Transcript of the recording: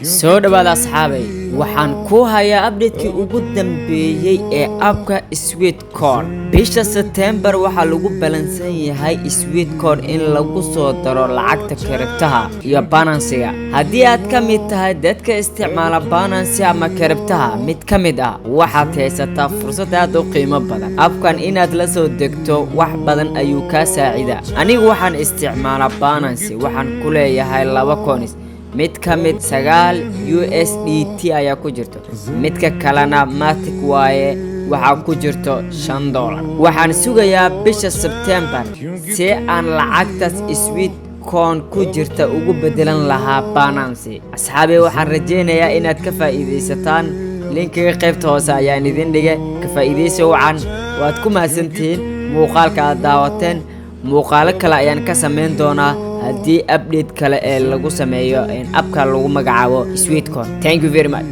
Soo dhawaada asxaabay, waxaan ku hayaa update-kii ugu dambeeyey ee app-ka Sweatcoin. Bisha Sebtembar waxaa lagu balansan yahay Sweatcoin in lagu soo daro lacagta crypto-ha iyo Binance-ga. Haddii aad ka mid tahay dadka isticmaala Binance ama crypto-ha mid ka mid ah, waxaad haysataa fursad aad u qiimo badan. App-kan inaad la soo degto wax badan ayuu kaa saacidaa. Anigu waxaan isticmaalaa Binance, waxaan ku leeyahay laba coins. Mid ka mid 9 USDT ayaa ku jirto, midka kalena matic waaye, waxaa ku jirto $5. Waxaan sugayaa bisha Sebtembar si aan lacagtaas Sweatcoin ku jirta ugu bedelan lahaa Binance. Asxaabey, waxaan rajaynayaa inaad ka faa'iidaysataan. Link-iga qaybta hoose ayaan idin dhigay. Ka faa'iidaysa wacan. Waad ku mahadsantihiin muuqaalka aad daawateen. Muuqaalo kale ayaan ka samayn doonaa haddii update kale ee lagu sameeyo app-ka lagu magacaabo Sweatcoin. Thank you very much.